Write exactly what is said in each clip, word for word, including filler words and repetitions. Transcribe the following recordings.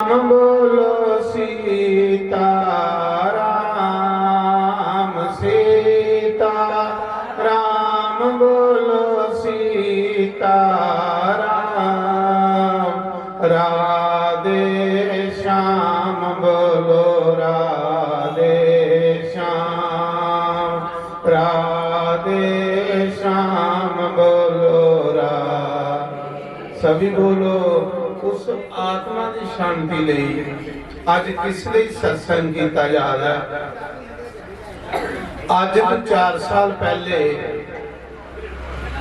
बोलो सीता राम, सीता राम बोलो सीता राम, राधे श्याम बोलो राधे श्याम, राधे श्याम बोलो राधे। सभी बोलो। उस आत्मा की शांति ਲਈ ਅੱਜ ਕਿਸ ਲਈ ਸਤਸੰਗ ਕੀਤਾ ਜਾ ਰਿਹਾ ਹੈ? ਅੱਜ ਤੋਂ ਚਾਰ ਸਾਲ ਪਹਿਲੇ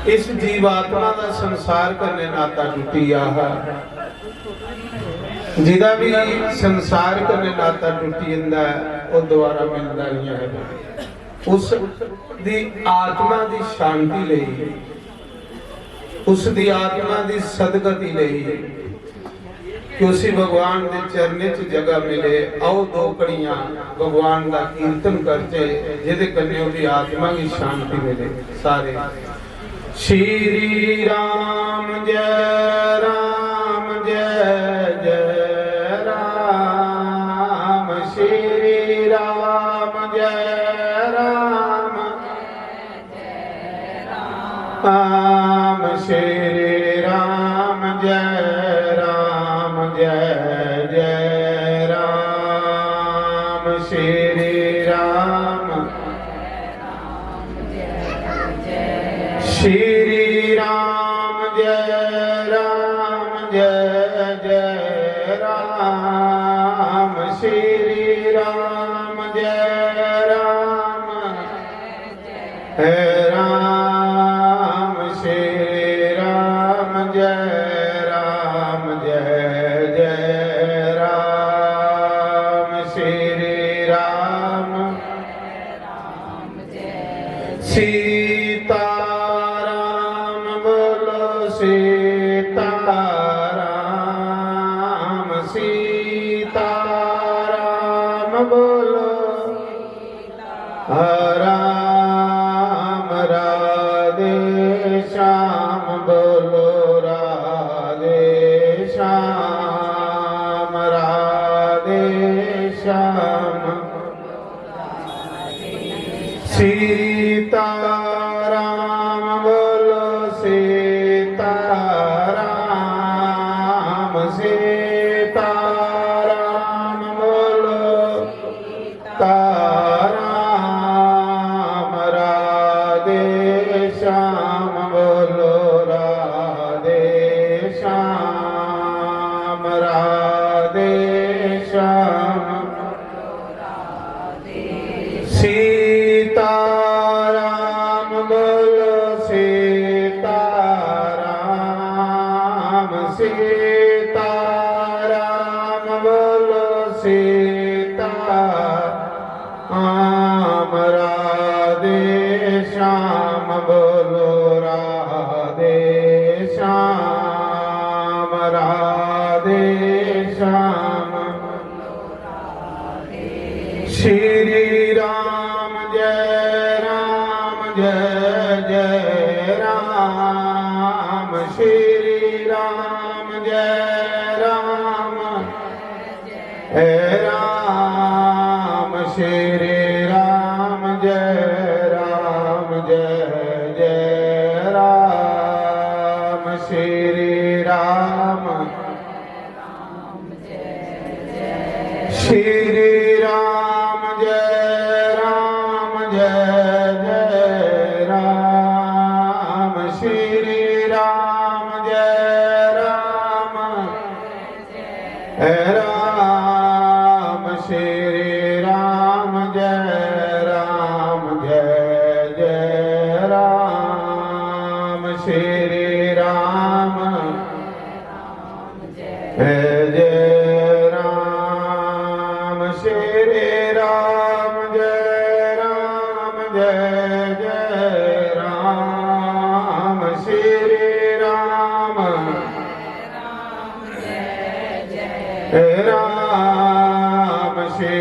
ਇਸ ਜੀਵਾਤਮਾ ਦਾ ਸੰਸਾਰ ਕਰਨੇ ਨਾਤਾ ਟੁੱਟੀ ਆ ਹੈ। ਜਿਹਦਾ ਵੀ ਸੰਸਾਰ ਕਰਨੇ ਨਾਤਾ ਟੁੱਟੀ ਜਾਂਦਾ ਹੈ, ਉਹ ਦੁਬਾਰਾ ਮਿਲਦਾ ਨਹੀਂ ਹੈ। ਉਸ ਦੀ ਆਤਮਾ ਦੀ ਸ਼ਾਂਤੀ ਲਈ, ਉਸ ਦੀ ਆਤਮਾ ਦੀ ਸਦਗਤੀ ਲਈ, ਕਿ ਉਸੇ ਭਗਵਾਨ ਦੇ ਚਰਨੇ 'ਚ ਜਗ੍ਹਾ ਮਿਲੇ। ਆਓ, ਦੋ ਕੜੀਆਂ ਭਗਵਾਨ ਦਾ ਕੀਰਤਨ ਕਰਚੇ, ਜਿਹਦੇ ਕੰਨੇ ਉਹਦੀ ਆਤਮਾ ਨੂੰ ਸ਼ਾਂਤੀ ਮਿਲੇ। ਸਾਰੇ। श्री राम जय राम जय जय राम, श्री राम जय राम राम, श्री राम जय राम जय जय राम, श्री राम, श्री राम जय राम जय जय राम, श्री राम जय राम हे राम, श्री राम, जय राम, जय जय राम, श्री राम। सीता राम बोलो, सीता राम, सीता राम बोलो। राम राधे श्याम बोलो, राधे श्याम, राधे श्याम। सीता राम बोलो, सीता राम, सीता राम बोलो। राम राधे श्याम बोलो, राधे श्याम, राधे श्याम। सीता राम बोलो, सीता राम, सीता राम बोलो, सीता राम। राधे श्याम बोलो, राधे श्याम, राधे श्याम। श्री राम जय राम जय जय राम, श्री राम जय राम। हे राम, श्री राम, जय राम, जय जय राम, श्री राम। श्री राम, जय राम, जय जय राम, श्री राम, जय राम। राम श्री राम, जय राम, जय जय राम श्री राम, जय जय राम श्री राम, जय राम, जय जय राम श्री राम। राम श्री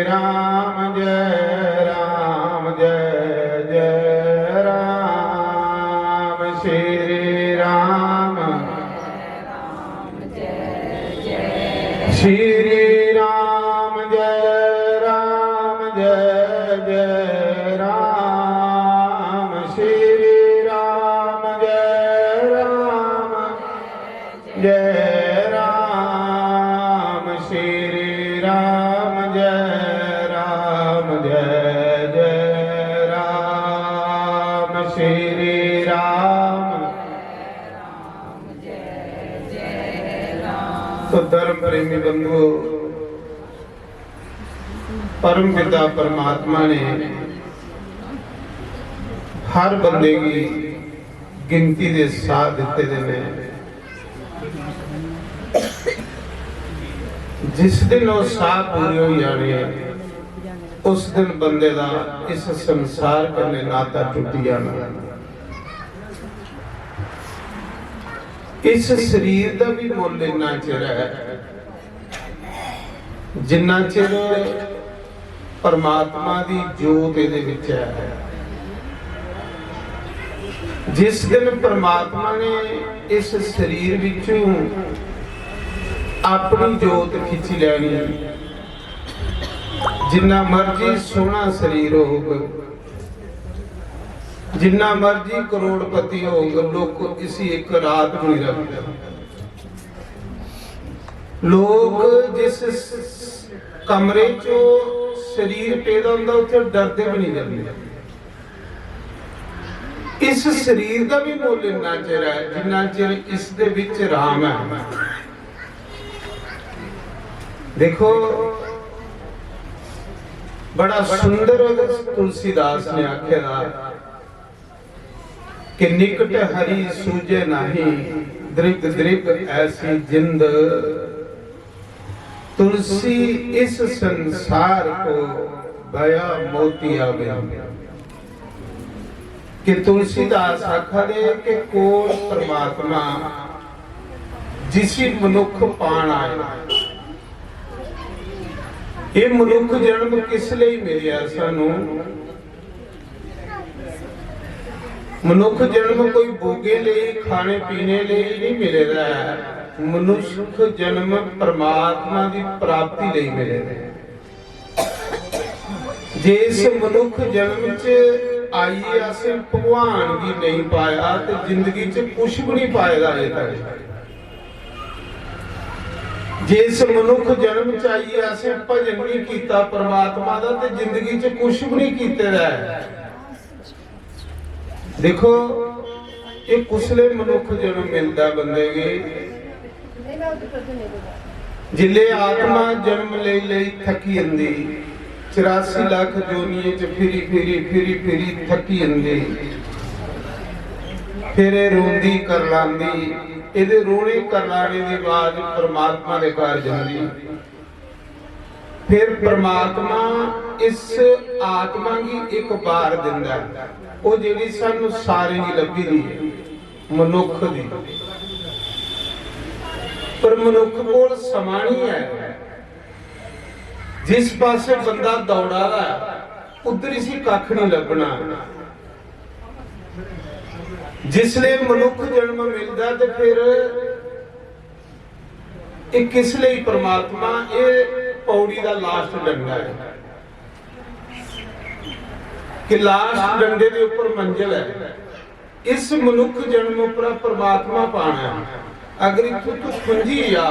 राम, जय राम, जय जय राम श्री राम। श्री राम जय राम जय जय राम श्री राम जय राम जय राम श्री राम जय राम जय जय राम श्री राम। तो धर्म प्रेमी बंधुओ, परम पिता परमात्मा ने हर बंदे की गिनती दे साह दिते दे ने। जिस दिन वो साह पूरे हो जाने, उस दिन बंदे का इस संसार कन्नै नाता टुट जाना। इस शरीर का भी मुल इन्ना चिर है जिन्ना चिर परमात्मा दी जोत इहदे विच है। जिस दिन परमात्मा ने इस शरीर विचों अपनी जोत खिंची लैनी, जिन्ना मर्जी सोहना शरीर होग, जिन्ना मर्जी करोड़पति होग, लोक इसी एक रात भी नहीं रखते। लोक जिस कमरे च शरीर पेदा होंदा, उत्थे डरदे भी नहीं जंदे। इस शरीर का भी मुल इन्ना चिर है जिन्ना चिर इस दे विच राम है। देखो, बड़ा सुंदर तुलसीदास ने आखे दा कि निकट हरि सूझे नाही, दृग दृग ऐसी जिंद। तुलसी इस संसार को भया मोतिया बिंद। कि तुलसीदास आखा दे कि कोल परमात्मा जिसी मनुख पाण आए। ये मनुख जन्म किस लिए मिलया सानू? मनुख जन्म कोई भोगे लिए, खाने पीने लिए नहीं मिले दा है। मनुख जन्म परमात्मा की प्राप्ति लिए मिले दा है। जे इस मनुख जन्म च आइए असें भगवान गी नहीं पाया, ते जिंदगी च कुछ भी नहीं पाए दा अजे तक। जे इस मनुख जन्म च आइए असें भजन नहीं कीता परमात्मा दा, ते जिंदगी च कुछ भी नहीं कीते दा है। देखो, ये कुसले मनुख जन्म मिलदा बंदे गी? जिले आत्मा जन्म ले ले थकी जंदी, चौरासी लाख जोनिये च फिरी फिरी फिरी फिरी थकी जंदी। फिर ये रोंदी करलांदी, एदे रोने करलाने दे बाद परमात्मा दे घर जंदी। फिर परमात्मा इस आत्मा गी एक बार दिंदा है, वो जेह्ड़ी सानू सारें गी लब्भी दी है, मनुख दी। पर मनुख कोल समां नहीं है। जिस पासे बंदा दौड़ा दा है, उधर इसी कख नहीं लब्भना। जिसले मनुख जन्म मिलदा ते फिर ये किस लिए परमात्मा, ये पौड़ी का लास्ट डंडा है। कि लास्ट डंडे के ऊपर मंजिल है। इस मनुख जन्म पर परमात्मा पाना है। अगर इत्थों तू खुंझी जा,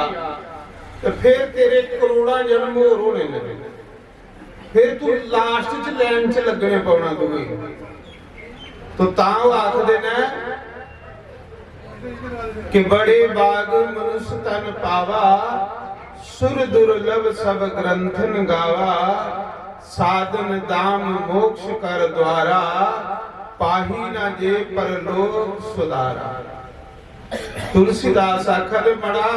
तो फिर तेरे करोड़ां जन्म होर होने ने। फिर तू लास्ट च लाइन च लगने पौना तुगी। तो तां ओह् आखदे न कि बड़े भाग मनुष्य तन पावा, सुर दुर्लभ सब ग्रंथन गावा, साधन दाम मोक्ष कर द्वारा, पाही ना जे परलोक सुधारा। तुलसीदास आखा दे, मड़ा,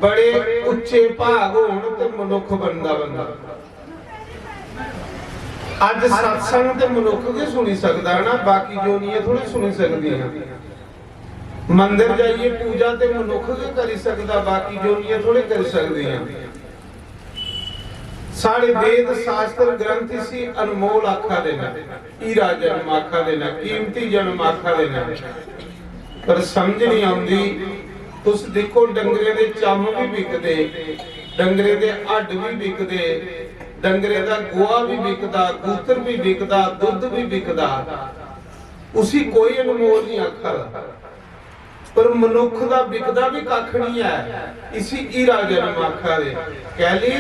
बड़े उच्चे भाग होन ते मनुख बनदा बंदा। अज सत्संग ते मनुख गै सुनी सकदा ना, बाकी जोनियां थोड़ी सुनी सकदियां। मंदर जाइए पूजा ते मनुख गै करी सकदा, बाकी जोनियां थोड़े करी सकदियां। साढ़े वेद शास्त्र ग्रंथ इसी अनमोल आखा दे न, हीरा जन्म आखा दे न, कीमती जन्म आखा दे न, पर समझ नहीं आती। तुस दिक्खो, डंगरे दे चम्म बी बिकदे, डंगरे दे हड्ड बी बिकदे, डंगरे दा गोहा बी बिकदा, गूतर बी बिकदा, दुद्ध बी बिकदा। उसी कोई अनमोल नहीं आखा दा, पर मनुख दा बिकदा भी कख नहीं है। इसी हीरा जन्म आखा दे। कैली?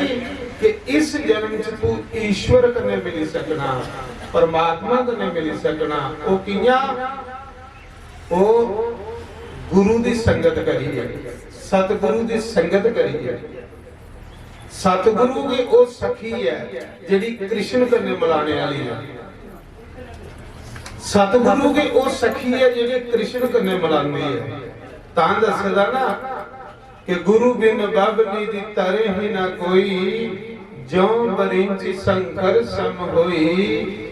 कि इस जन्म च तू ईश्वर कन्नै मिली सकना, परमात्मा कन्नै मिली सकना। ओह कियां? ओह गुरु दी संगत करियै, सतगुरु दी संगत करियै। सतगुरु दी ओह सखी है जेड़ी कृष्ण कन्नै मिलाने वाली है। सतगुरु दी ओह सखी है जेड़ी कृष्ण कन्नै मिलांदी है। तां दसदा ना कि गुरु बिन बब निधि तरे ही ना कोई, जो बरिंच शंकर सम होई।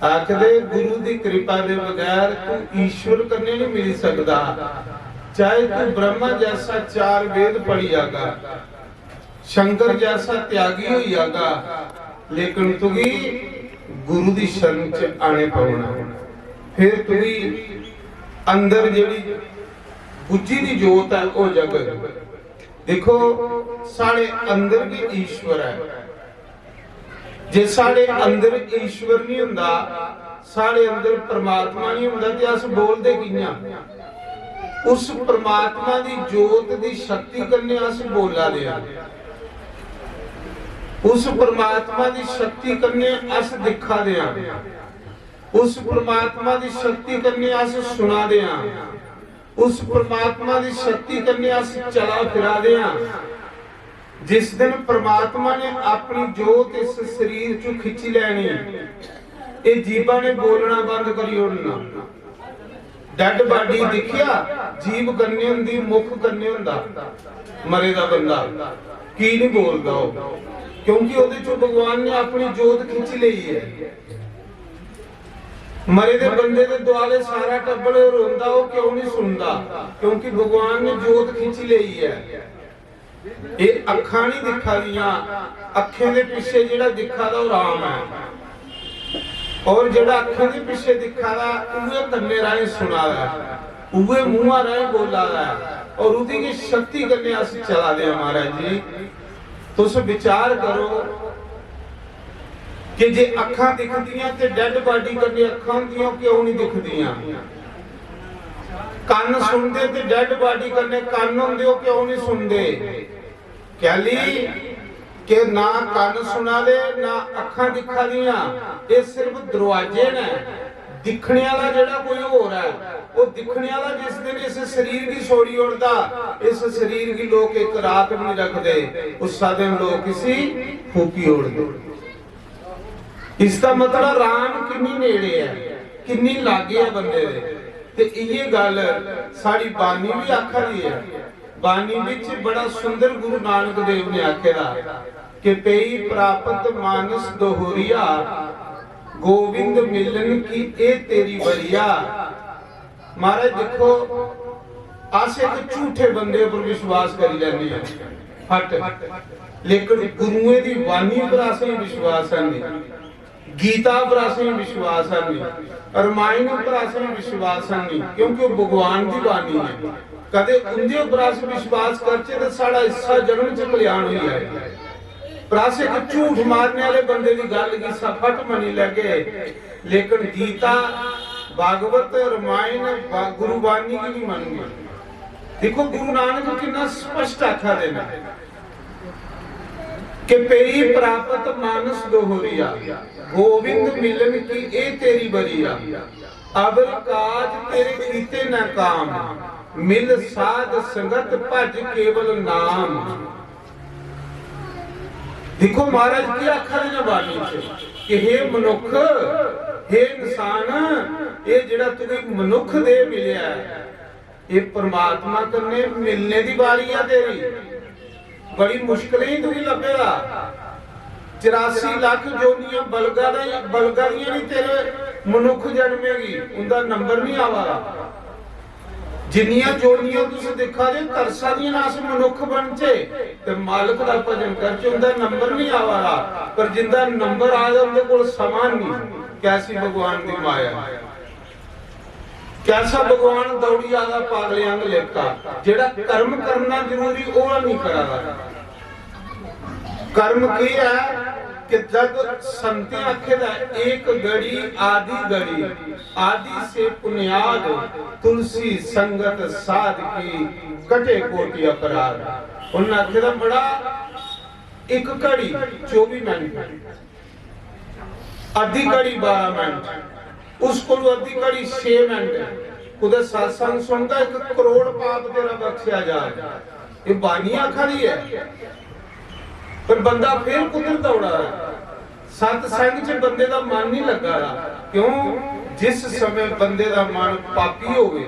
आखदे गुरु दी कृपा दे बगैर तू ईश्वर कन्नै नहीं मिली सकदा। चाहे तू ब्रह्मा जैसा चार वेद पढ़ी जागा, शंकर जैसा त्यागी होई जागा, लेकिन तुगी गुरु दी शरण च आने पौना। फिर तुगी अंदर जेड़ी बुझी दी जोत है, ओह जगग। देखो, साढ़े अंदर भी ईश्वर है। जे साढ़े अंदर ईश्वर नहीं हुंदा, साढ़े अंदर परमात्मा नहीं हुंदा, ते अस बोलदे कियां? उस परमात्मा दी जोत दी शक्ति कन्नै अस बोला दे आं, उस परमात्मा दी शक्ति कन्नै अस दिक्खा दे आं, उस परमात्मा दी शक्ति कन्नै अस सुना दे आं, उस परमात्मा दी शक्ति कन्नै अस चला फिरा दे आं। जिस दिन परमात्मा ने अपनी जोत इस शरीर चों खिच्ची लैनी, ये जीभा ने बोलना बंद करी ओड़ना। डेड बाडी दिक्खेआ, जीभ कन्नै हुंदी, मुख कन्नै हुंदा मरे दा बंदा, की नहीं बोलदा ओह? क्योंकि ओहदे चों भगवान ने अपनी जोत खिच्ची लेई है। मरे दे बंदे दे दुआले सारा टब्बर रोंदा, ओह क्यों नहीं सुनदा? क्योंकि भगवान ने जोत खिच्ची लेई है। ये अक्खां नहीं दिक्खा दियां, अक्खें दे पिछे जेड़ा दिक्खा दा ओह राम है, और जेड़ा अक्खें दे पिछे दिक्खा दा उहे कन्ने राहें सुना दा है, उहे मुंहा राहें बोला दा है, और उदी गै शक्ति कन्ने अस चला दे हां। महाराज जी, तुस विचार करो कि जे अक्खां दिखदियां ते डेड बाडी कन्ने अक्खां होंदियां, ओह क्यों नहीं दिखदियां? कन्न सुनदे ते डेड बाडी कन्ने कन्न होंदे, ओह क्यों नहीं सुनदे? कैली? कि ना कन्न सुना दे, ना अक्खां दिक्खा दियां। ये सिर्फ दरवाजे न। दिक्खने वाला जेड़ा कोई होर है, ओह दिक्खने वाला जिस दिन इस शरीर गी छोड़ी ओड़दा, इस शरीर गी लोक इक रात भी नहीं रखदे, उस्सा दिन लोक इसी फूकी ओड़दे। इसदा मतलब राम किन्नी नेड़े ऐ, किन्नी लागे ऐ बंदे दे। ते इयै गल्ल साढ़ी बानी भी आखा दी ऐ। बानी विच बड़ा सुंदर गुरु नानक देव ने आखे दा कि पेई प्राप्त मानस दोहरिया, गोविंद मिलन की ए तेरी बरिया। महाराज दिक्खो, अस इक झूठे बंदे उपर विश्वास करी लैने आं, फट, लेकिन गुरुएं दी बानी उपर असेंगी विश्वास है नहीं, गीता उपर असेंगी विश्वास है नहीं, रामायण उपर असेंगी विश्वास है नहीं, क्योंकि ओह भगवान दी बानी है। कदे उंदे उपर अस विश्वास करचे ते साढ़ा इस्सा जन्म च कल्याण होई जाए। पर अस इक झूठ मारने वाले बंदे दी गल्ल गी सफट मनी लैगे, लेकिन गीता, भागवत, रामायण, बा-, गुरुबाणी गी नहीं मनगे। देखो, गुरु नानक कितना स्पष्ट आखा देना कि पेई प्राप्त मानस दोहरिया, गोविंद मिलन की ए तेरी बरिया। अवर काज तेरे कीते न काम, मिल साध संगत भज केवल नाम। देखो महाराज की आखा दे ने बाणी च कि हे मनुख, हे इंसान, ये जेड़ा तुगी मनुख देह मिलया है, ये परमात्मा कन्ने मिलने दी बारी है तेरी। बड़ी मुश्किलें ही तुगी लब्भेगा। चरासी लख जोनियां बलगा दा, बलगा दियां नहीं तेरे मनुख जन्मे गी, उंदा नंबर नहीं आवा दा। जिन्नियां जोनियां तुस दिक्खा दे, तरसा दियां न अस मनुख बनचे ते मालक दा भजन करचे, उंदा नंबर नहीं आवा दा। पर जिंदा नंबर आए दा, उंदे कोल समां नहीं। कैसी भगवान दी माया। कैसा भगवान दौड़ी आदा पागले आंग लेखा, जेड़ा कर्म करना जरूरी, ओह नहीं करा दा। कर्म की है कि जब संतें आखे दा, "एक घड़ी आदि घड़ी, आदि से पुण्याद, तुलसी संगत साध की, कटे कोटि अपराध।" उन्हें आखे दा बड़ा, एक घड़ी चौबी मिनट, अद्धी घड़ी बारह मिनट, उस कोल अद्धी घड़ी छे मिनट, कुतै सत्संग सुनदा, एक करोड़ पाप तेरा बख्शेआ जा। ये बानी आखा दी है, पर बंदा फिर कुद्धर दौड़ा है? सत्संग च बंदे दा मन नहीं लगा रहा। क्यों? जिस समय बंदे दा मन पापी होवे,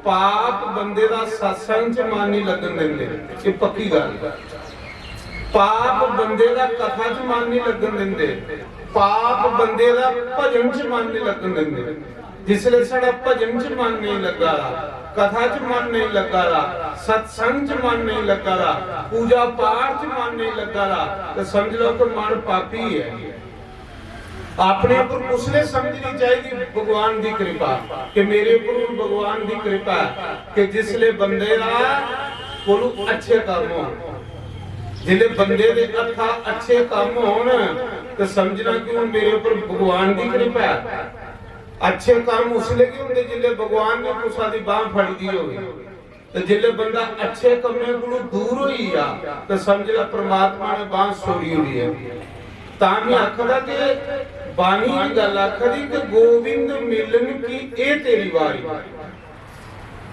पाप बंदे दा सत्संग च मन नहीं लगन देंदे। ये पक्की गल है। पाप बंदे दा कथा च मन नहीं लगन देंदे, पाप बंदे दा भजन च मन नहीं लगन देंदे। जिसले साढ़ा भजन च मन नहीं लगा दा, कथा च मन नहीं लगा दा, सत्संग च मन नहीं लगा दा, पूजा पाठ च मन नहीं लगा दा, तो समझ लो कि मन पापी है। अपने उपर कुसले समझनी चाहिए भगवान की कृपा, कि मेरे उपर भगवान की कृपा है, कि जिसले बंदे दा कोलू अच्छे काम हो, जिसले बंदे दे हत्था अच्छे काम होन, तो समझना कि हुन मेरे उपर भगवान की कृपा है। अच्छे काम उसले की होंदे जिसले भगवान ने कुसा दी बांह फड़ी दी होवे। ते जिसले बंदा अच्छे कम्में कोलों दूर होई जा, ते समझ लै परमात्मा ने बांह छोड़ी होई है। तां भी आखदा कि बाणी दी गल्ल आखदी कि "गोविंद मिलन की ए तेरी बारी।"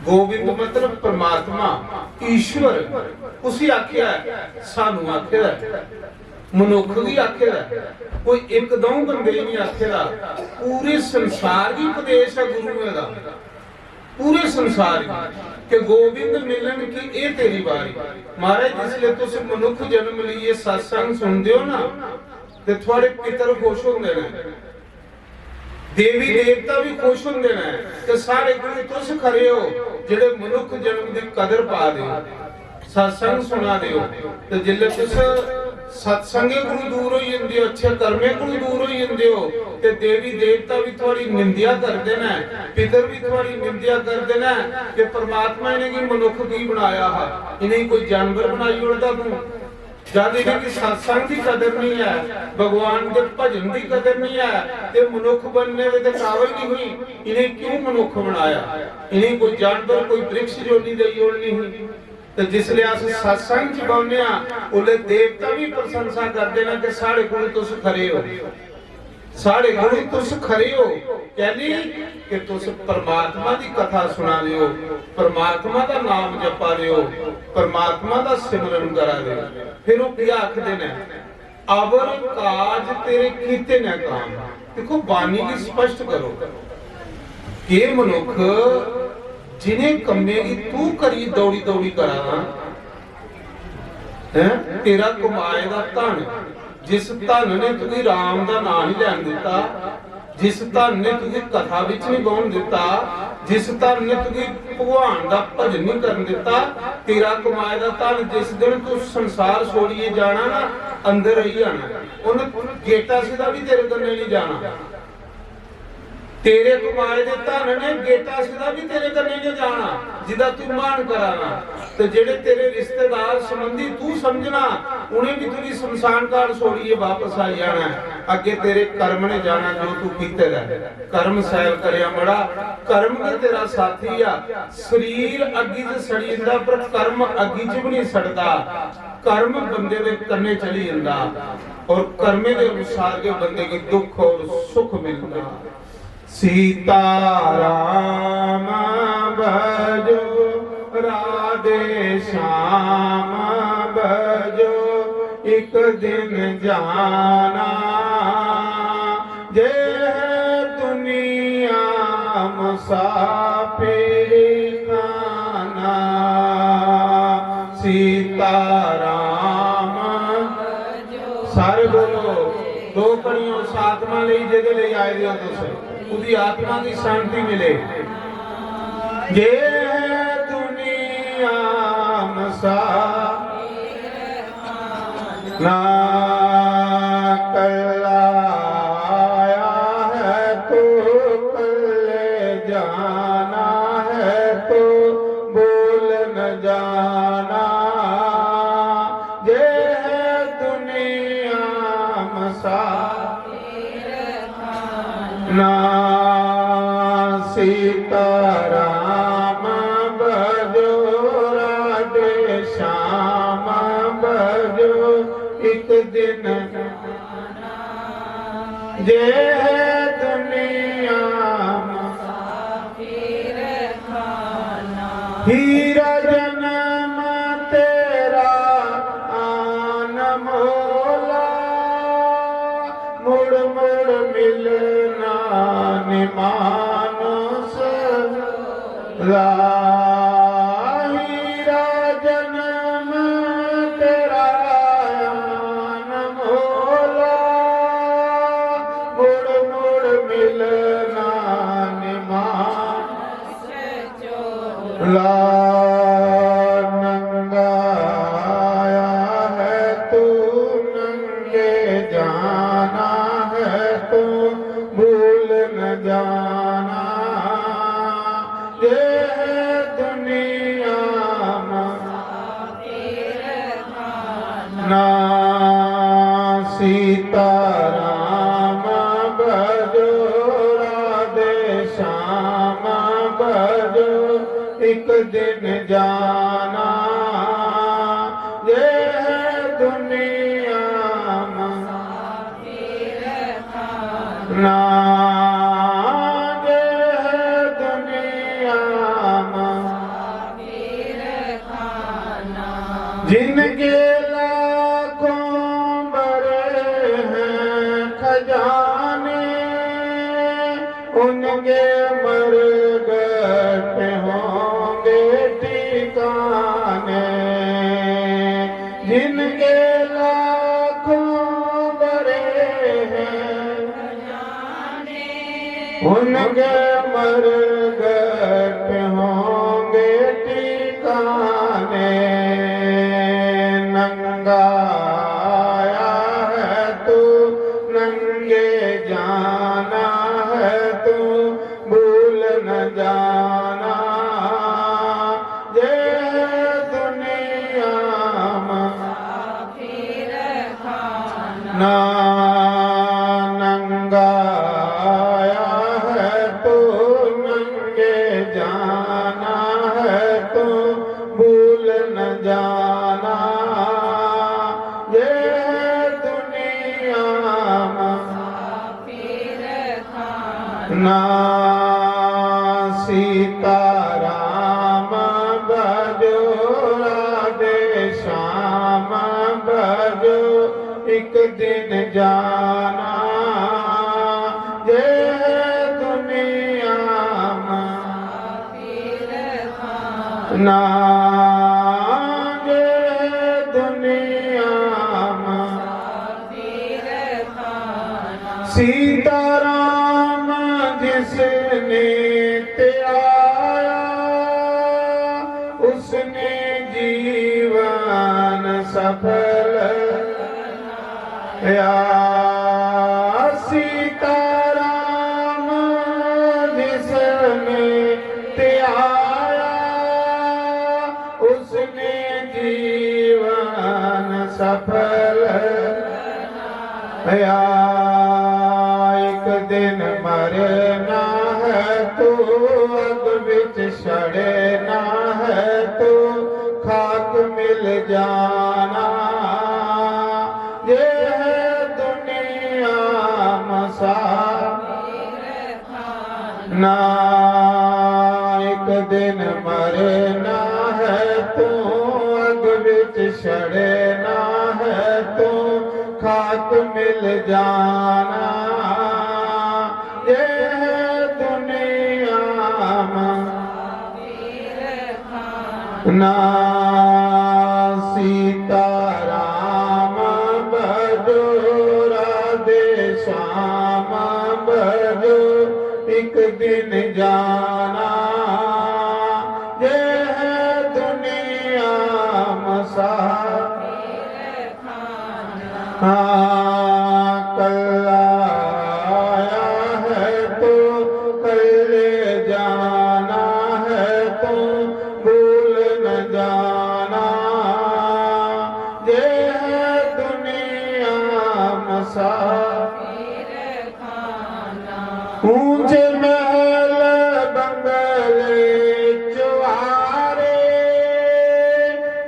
गोविंद मतलब परमात्मा, ईश्वर, उसी आखेआ, सानू आखेआ, मनुख गी आखेआ, कोई इक दऊं बंदे गी नहीं आखेआ, पूरे संसार गी उपदेश है गुरुएं दा। पूरे संसार गी कि "गोविंद मिलन की ए तेरी बारी।" महाराज, जिसले तुस मनुख जन्म लेइयै सत्संग सुनदे हो ना, ते थुआड़े पितर खुश होंदे ने, देवी देवता भी खुश होंदे ने कि "साढ़े कोल तुस खरे हो, जेह्ड़े मनुख जन्म दी कदर पा दे हो।" सत्संग सुना दे हो, ते जिसले तुस सत्संगे कोलू दूर होई जंदे हो, अच्छे कर्में कोलू दूर होई जंदे हो, ते देवी देवता भी थुआड़ी निंदेआ करदे न, पितर भी थुआड़ी निंदेआ करदे न कि "परमात्मा इ'नेंगी मनुख की बनाया हा, इ'नेंगी कोई जानवर बनाई ओड़दा तूं।" जद इ'नेंगी सत्संग दी कदर नहीं है, भगवान दे भजन दी कदर नहीं है, ते मनुख बनने दे ते काबल नहीं हुई, इ'नेंगी क्यों मनुख बनाया? इ'नेंगी कोई जानवर, कोई वृक्ष जोनी देई ओड़नी ही। ते जिसले अस सत्संग च बौह्ने आं, उसले देवता भी प्रशंसा करदे न कि "साढ़े कोल तुस खरे हो, साढ़े कोल तुस खरे हो।" कैली? कि तुस परमात्मा दी कथा सुना दे हो, परमात्मा दा नाम जपा दे हो, परमात्मा दा सिमरन करा दे हो। फिर ओह् केह् आखदे न? "अवर काज तेरे कीते न काम।" देखो, बाणी गी स्पष्ट करो। के मनुख, जिनें कम्में गी तू करी दौड़ी दौड़ी करा दा, हैं, तेरा कमाए दा धन, जिस धन ने तुगी राम दा नां नहीं लैन दिता, जिस धन ने तुगी कथा विच नहीं बौहन दिता, जिस धन ने तुगी भगवान दा भजन नहीं करन दिता, तेरा कमाए दा धन, जिस दिन तू संसार छोड़िए जाना ना, अंदर रही जाना, उन गेटा सिधा भी तेरे कन्ने नहीं जाना। तेरे कमाए दे धन ने गेटा सिधा भी तेरे कन्ने नहीं जाना, जिदा तू मान कराना। ते जेड़े तेरे रिश्तेदार संबंधी तू समझना, उन्हें भी तुझी शमशान घाट छोड़िए वापस आई जाना है। अगे तेरे कर्म ने जाना, जो तू कीते दा है। कर्म सैल करेआ मड़ा, कर्म गै तेरा साथी आ। शरीर अग्गी च सड़ी जंदा, पर कर्म अग्गी च भी नहीं सड़दा। कर्म बंदे दे कन्ने चली जंदा, और कर्मे दे अनुसार गै बंदे गी दुख और सुख मिलदा। सीता राम भजो, राधे श्याम भजो, एक दिन जाना, जे है दुनिया मुसाफिर खाना। सीता राम, सारे बोलो, दो कड़ियों उस आत्मा ले, जेदे ले आए दे हो तुस, उदी आत्मा की शांति मिले। जे है दुनिया मसा ना कल्ला आया है, तू कल्ले जाना। एक दिन जे दुनिया हीरा जन्म तेरा आन मोला, मुड़ मुड़ मिलना निमानुस ला। हीरा जन्म तेरा आन मोला, मुड़ मुड़ मिलना निमानुस ला। नंगा आया है तू, नंगे जाना है तू, भूल न जाना। ये है दुनिया में ना सीताराम भजो, राधे श्याम भजो, एक दिन जाना। ये है दुनिया में ना ये है दुनिया में जिनके लाखों बड़े हैं खजाने, उनके मरगट होंगे ठिकाने। जिनके लाखों बड़े हैं उनके मरगट होंगे ठिकाने। नंगा आया है तू, नंगे जाना है तू, भूल न जाना। ये दुनिया में ना नंगा आया है तू, नंगे जाना है तू, भूल न जाना। ये दुनिया में ना सीताराम भजो, राधे श्याम भजो, एक दिन जाना। ये दुनिया में ना ये दुनिया में सीताराम जिसने त्याया, उसने जीवन सफल या सीताराम जिसने त्याया, उसने जीवन सफल या। एक दिन मरना है तू, अग विच सड़ना है तू, खाक मिल जाना। ये है दुनिया मसा ना। एक दिन मरना है तू, अग विच सड़ना है तू, खाक मिल जाना। ये है दुनिया में ना सीताराम भजो, राधे श्याम भजो, एक दिन जाना। ये है दुनिया मसा हाँ, कल्ला आया है तू, कल्ले जाना है तू, भूल न जाना। ये है दुनिया मसा ऊंचे महल बंगले चुवारे,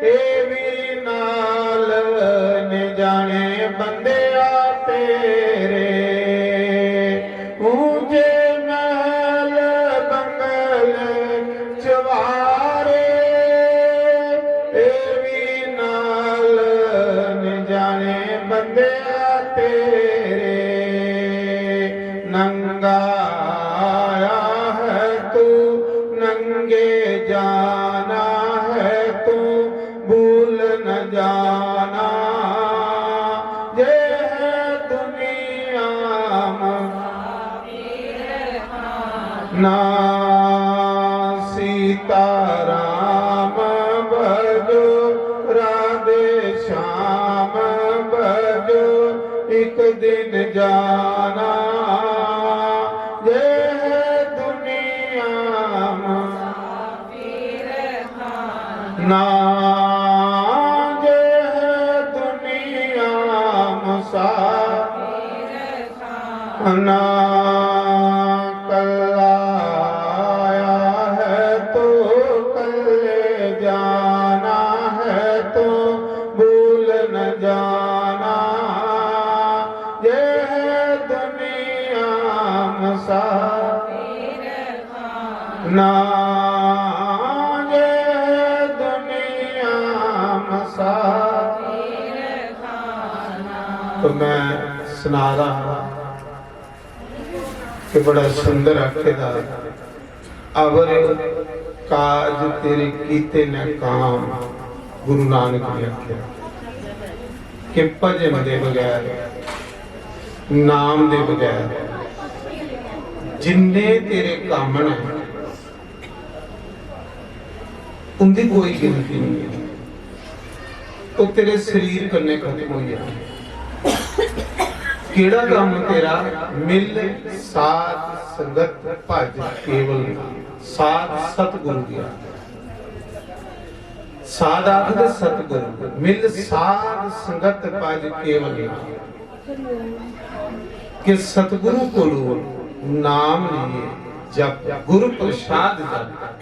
ए भी नाल ने जाने बंदेआ तेरे ऊंचे महल बंगल चवारे, ए भी नाल न जाने बंदेआ तेरे। नंगा आया है तू, नंगे जाना है तू, भूल न जाना। ये है दुनिया में ना सीता राम भजो, राधे श्याम भजो, एक दिन जाना। ये है दुनिया में ना जे है दुनिया मुसाफिर ना कल्ला आया है तो कल्ले जाना है तो भूल न जाना। ये है दुनिया मुसाफिर ना ये दुनिया मुसाफिर तो मैं सुना रहा कि बड़ा सुंदर आखे दा अवर काज तेरे कीते न काम। गुरु नानक ने आखे कि भजन दे बगैर, नाम दे बगैर जिन्ने तेरे कम्म न, उंदी कोई गिनती नहीं है। ओह् तेरे शरीर कन्नै खत्म होई जाना। केह्ड़ा कम्म तेरा? मिल साध संगत भज केवल नाम। साध सतगुरु दी आखदे। साध आखदे सतगुरु। मिल साध संगत भज केवल नाम। कि सतगुरु कोलू नाम लिए जप, गुरु प्रसाद जप।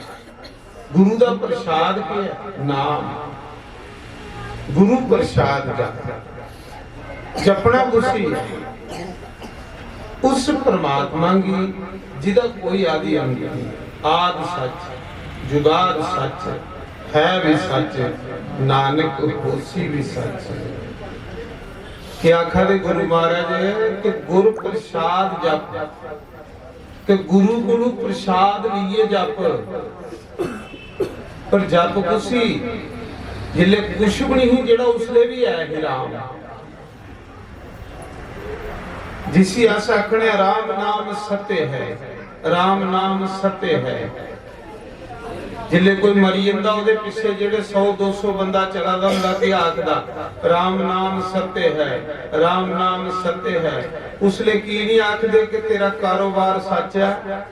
गुरु दा प्रसाद केह् ऐ? नाम। गुरु प्रसाद जप। जपना कुसी? उस परमात्मा गी जिदा कोई आदि अंत नहीं। आद सच, जुगाद सच, है भी सच, नानक होसी भी सच। क्या आखा दे गुरु महाराज कि गुर प्रसाद जप, ते गुरु कोलू प्रसाद लेइयै जप। पर जप कुसी? जिसले कुछ भी नहीं, जेड़ा उसले भी है ही राम। जिसी अस आखने राम नाम सत्य है, राम नाम सत्य है। जिसले कोई मरी जंदा, ओदे पिछे जेड़े सौ दो सौ बंदा चला दा होंदा, ते आखदा, "राम नाम सत्य है, राम नाम सत्य है।" उसले की नहीं आखदे कि तेरा कारोबार सच है?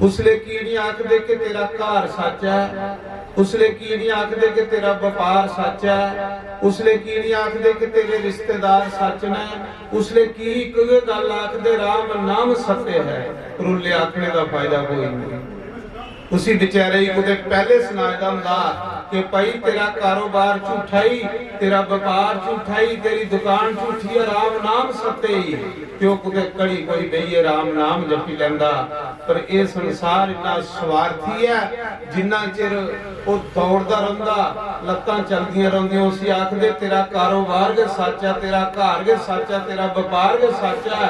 उसले की नहीं आखदे कि तेरा घर सच है? उसले की नहीं आखदे कि तेरा व्यापार सच है? उसले की नहीं आखदे कि तेरे रिश्तेदार सच ने? उसले की इक गै गल आखदे, "राम नाम सत्य है"? रुल्ले आखने दा फायदा कोई नहीं। उसी बेचारे गी कुतै पैह्ले सनाए दा होंदा कि भाई, तेरा कारोबार झूठा ही, तेरा व्यापार झूठा ही, तेरी दुकान झूठी है, राम नाम सत्य ही। ते ओह् कुतै घड़ी कोई बेहियै राम नाम जपी लैंदा। पर एह् संसार इन्ना स्वार्थी ऐ, जिन्ना चिर ओह् दौड़दा रौंह्दा, लत्तां चलदियां रौंह्दियां, उसी आखदे, "तेरा कारोबार गै सच्च ऐ, तेरा घर गै सच्च ऐ, तेरा व्यापार गै सच्च ऐ।"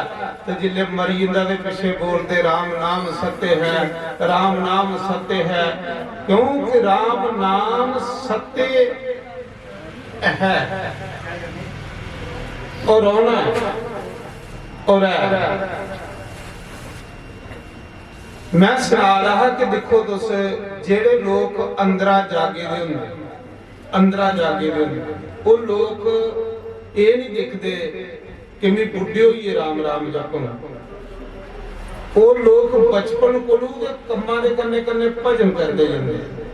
ते जिसले मरी जंदा ते पिच्छे बोलदे, "राम नाम सत्य है, राम नाम सत्य है।" क्योंकि राम नाम सत्य है और रौह्ना ऐ और ऐ। मैं सना रहा कि दिक्खो तुस, जेह्ड़े लोक अंदरा जागे दे होंदे, अंदरा जागे दे होंदे, ओह् लोक एह् नहीं दिखदे कि मैं बुड्ढे होइयै राम राम जपङ। ओह् लोक बचपन कोलू गै कम्मा दे कन्नै कन्नै भजन करदे जंदे,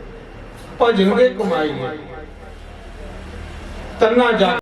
भजन गै कमाई ऐ। तन्ना जा